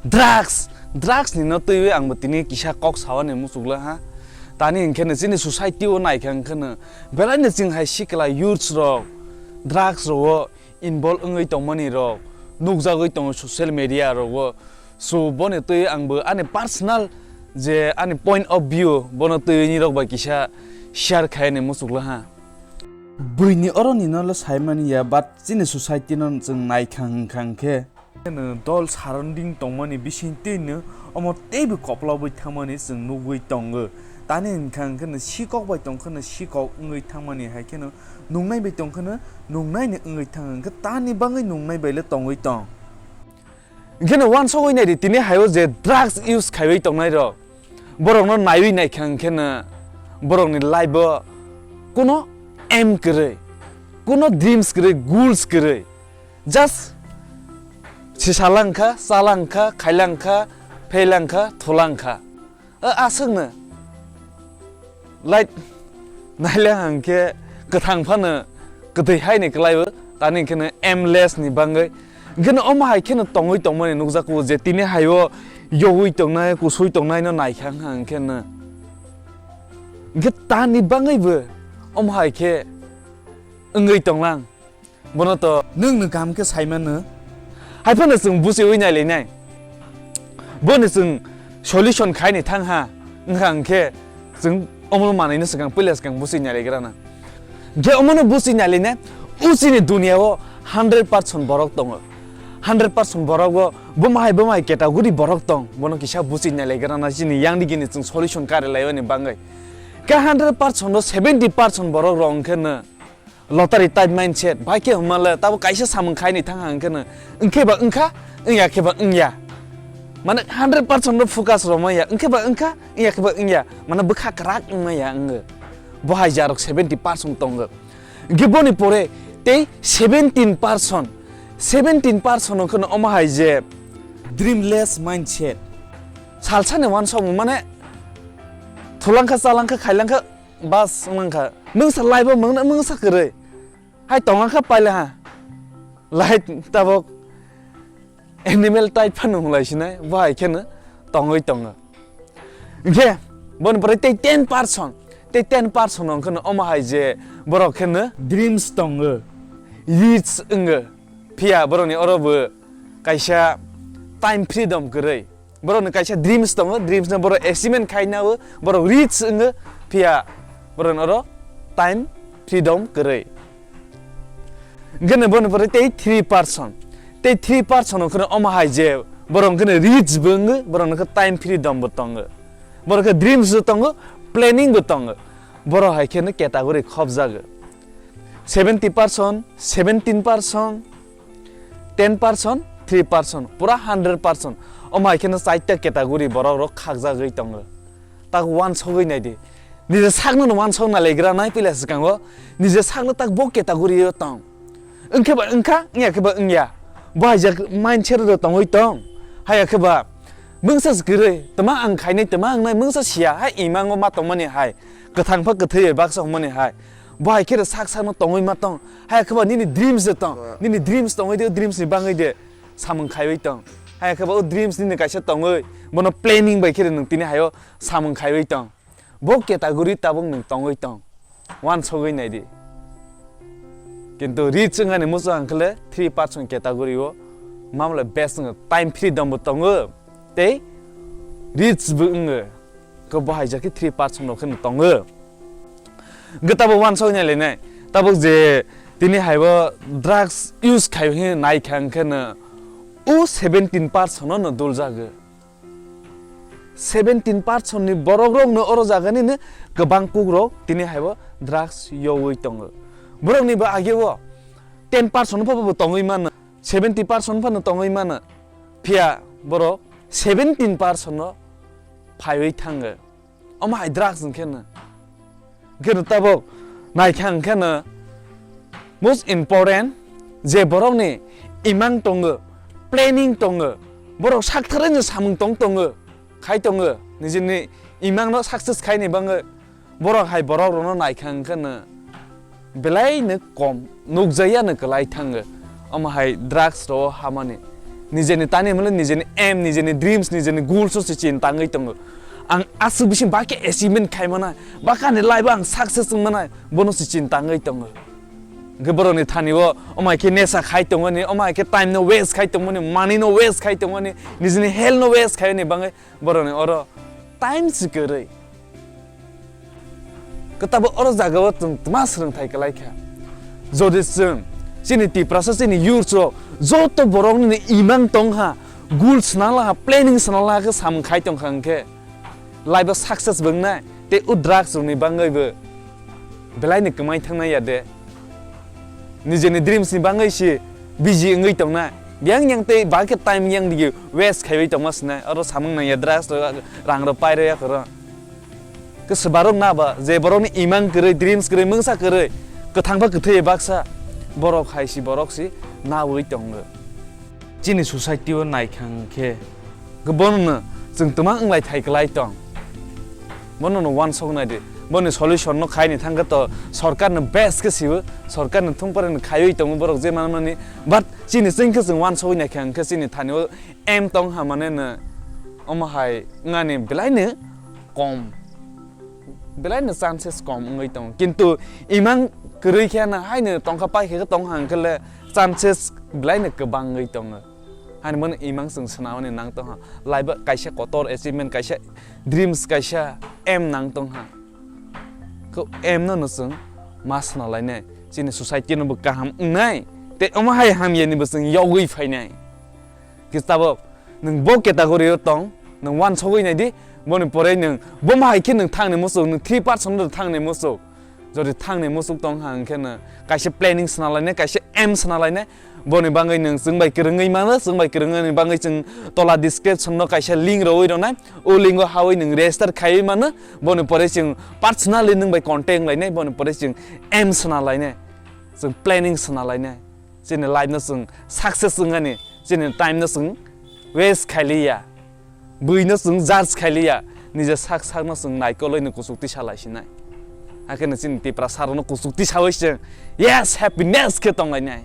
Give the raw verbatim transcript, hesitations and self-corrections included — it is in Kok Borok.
Drugs, drugs ni no twiwi ang bo tini kisa kok sawi ni muchukla ha. Tani hwnkhe no chini society o naikha hwnkhe no belai no chwng hai sikla youths rok drugs rok o involve wngwi tongmani rok nukjagwi tongo social media rok o. So bono twiwi ang bo ani personal je ani point of view bono twiwi nirok bai kisa share khai ni muchukla ha. Buini oro ni no le saimani ya, but chini society no chwng naikha hwnkha hwnkhe. Dol surrounding tongmani bisingtwi no omo teibo koplobwi thangmani chwng nugwi tongo. Tani hwnkha hwnkhe no sikok bai tongkhe no sikok wngwi thangmani, hai kheno nungnai bai tongkhe no nungnai ni wngwi thang, hwnkhe tani bangwi nungnai bai le tongwi tong. Hwnkhe no wansogwi naidi tini haio je drugs use khaiwi tongnai rok. Borokno naiwi naikha hwnkhe no borokni life o kuno aim kwrwi, kuno dreams kwrwi, goals kwrwi. Just sisa langkha, cha langkha, khai langkha, phei langkha, thu langkha. O aswkno light naileng hwnkhe kwthang phano kwtwi haini kwlaiwi, tani hwnkhe no aimless ni bangwi. Hwnkhe no omo hai kheno tongwi tongmani nukjakgo je tini haio yogwi tongnai, kusui tongnai no naikha hwnkhe no. Hwnkhe tani bangwibo omo hai khe wngwi tonglang. Bono to nwng no kaham khe sai mano. Hai phano chwng buchiwi nailainai. Bono chwng solution khaini thang ha. Wngkha hwnkhe chwng omono manwino swkang puila swkang buchiwi nailaigrana. Hwnkhe omono buchiwi nailainai. O chini duniya o hundred percent borok tongo. Hundred percent borok o bumahai bumahai category borok tong. Bono kisa buchiwi nailaigrana chini yang digini chwng solution kari laimani bangwi. Khe hundred percent o seventy percent borok rok hwnkhe no lottery type mindset, bai khe hwnma le tabo kaisa samung khaini thang hang khe no, wngkhe ba wngkha, wngya khe ba wngya. Mane hundred percent no focus rw maya, wngkhe ba wngkha, wngya khe ba wngya. Mane bwkha kwrak wngmaya wngwi. Bo hai jarok seventy percent tongo. Hwnkhe boni pore tei seventeen percent, seventeen percent wngkhe no omo hai je dreamless mindset. Salsani wansokmung mane thulangkha, chalangkha, khailangkha, bas wngkha. Mungsa laibo mungsa kwrwi. Hai tongkha paila ha. Lai tabok animal type phano wnglaisina, bo hai kheno tongwi tongo. Hwnkhe boni pore tei ten percent, tei ten percent wngkheno omo hai je borok kheno dreams tongo, rich wngo, phiya borokni oro bo kaisa time freedom kwrwi. Borokni kaisa dreams tongo, dreams no borok achievement khaina o, borok rich wngo, phiya borokni oro time freedom kwrwi. Hwnkhe boni pore tei three percent, tei three percent wngkheno omo hai je borok wngkheno rich bo wngo, borok wngkhe time freedom bo tongo, borok khe dreams bo tongo, planning bo tongo, borok hai kheno category khopjago. Seventy percent, seventeen percent, ten percent, three percent, pura hundred percent. Omo hai kheno chaita category borok rok khakjagwi tongo. Tak wansogwi naidi. Nije sakno no wansok nailagra nai pila swkango. Nije sakno tak bo category o tong. Wngkhe ba wngkha, wngya khe ba wngya. Bo hai jak mindset ro tongwi tong. Haya khe ba mungsa se kwrwi, tma ang khainai, tma ang nai mungsa siya. Hai imango ma tongmani hai. Kwthang pha kwthwi baksa hwnmani hai. Bo hai khe sak sakno tongwi ma tong. Haya khe ba nini dreams de tong. Nini dreams tongwi de, o dreams ni bangwi de samung khaiwi tong. Haya khe ba o dreams nini kaisa tongwi, bono planning bai khe de nwng tini hayo samung khaiwi tong. Bo category tabuk nwng tongwi tong. Wansogwi naidi. Kintu rich wngani muchung ang khle three percent category o mamle best wngkha, time freedom bo tongo tei rich bo wngo. Ko bo hai jakhe three percent rok kheno tongo. Hwnkhe tabuk wansok nai lainai. Tabuk je tini haibo drugs use khai hwnwi nai kha hwnkhe no o seventeen percent no dul jago. Seventeen percent ni borok rok no oro jaga nini kwbang kuk rok tini haibo drugs yogwi tongo. Borok ni bo age o ten percent pha bo tongwi mano, seventy percent phano tongwi mano. Phiya borok seventeen percent no phaiwi thango. Omo hai drugs hwnkhe no. Hwnkhe no tabuk naikha hwnkhe no most important je borokni imang tongo, planning tongo, borok saktharwi no samung tong tongo, khai tongo, nijini imangno success khaini bagwi borok hai borok rokno naikha hwnkhe no belai no kom nukjaya no kwlai thango. Omo hai drugs rok hamani. Nijeni tani hwnle nijeni aim, nijeni dreams, nijeni goals o se chinta wngwi tongo. Ang aswk bising ba khe achievement khai manai, ba khe ani life o ang success wng manai, bono se chinta wngwi tongo. Hwnkhe borokni thani o omai khe nesa khai tongmani, omai khe time no waste khai tongmani, money no waste khai tongmani, nijeni health no waste khai ni bangwi borokni oro time se kwrwi. Kwtabo oro jagao chwng tma swrwngthai kwlai kha. Jodi chwng chini Tiprasa chini yurso joto borokni imang tong ha, goal swnang laha, planning swnang laha khe samung khai tong kha hwnkhe life o success bo wngnai tei o drugs rokni bangwi bo belai ni kwmai thangnai ya de. Nijeni dreams ni bangwi se busy wngwi tongnai. Biyang yang tei ba khe time yang digi waste khaiwi tongma sinai. Oro samung nang ya drugs rok, rang rok pai rw ya khe oro. Khe se borok na ba, je borokni imang kwrwi, dreams kwrwi, mungsa kwrwi, kwthang ba kwthwi baksa, borok hai si, borok si nawi tongo. Chini society o naikha hwnkhe, bono no chwng twma wnglai thai kwlai tong. Bono no uansuk nai di. Boni solution no khai ni thang khe to sorkar no best khe siwo, sorkar no thung pore no khaiwi tongo borok je manmani. But chini chwng khe chwng uansuk nai kha hwnkhe chini thani o aim tong ha mane no omo hai wngani belai no kom. Belai no chances kom wngwi tongo. Kintu imang kwrwi khe na hai no tongkha pai khe tong ha hwnkhe le chances belai no kwbang wngwi tongo. Hani bono imang chwng swnamani nang tong ha. Life o kaisa kotor achievement, kaisa dreams, kaisa aim nang tong ha. Khe aim no no chwng ma sna lainai. Chini society no bo kaham wngnai. Tei omo hai hamya ni bo chwng yogwi phainai. Khe tabok nwng bo category o tong, nwng uansugwi nai di, boni pore nwng bo ma hai khe nwng thangni muchuk, nwng three percent no thangni muchuk. Jodi thangni muchuk tong ha hwnkhe no kaisa planning sna lainai, kaisa aim sna lainai, boni bangwi nwng chwng bai kwrwngwi mano, chwng bai kwrwngni bangwi chwng tola description no kaisa link rwwi rwnai, o link o hawi nwng register khaiwi mano, boni pore chwng personally nwng bai contact wng lainai, boni pore chwng aim sna lainai, chwng planning sna lainai, chini life no chwng success wngani, chini time no chwng waste khailiya. Buino chwng judge khailiya, nijor sak sakno chwng naikolwi no kuchuk tisa laisinai. Hakhe no chini Tiprasa rokno kuchuk tisawi chwng yes, happiness khe tonglainai.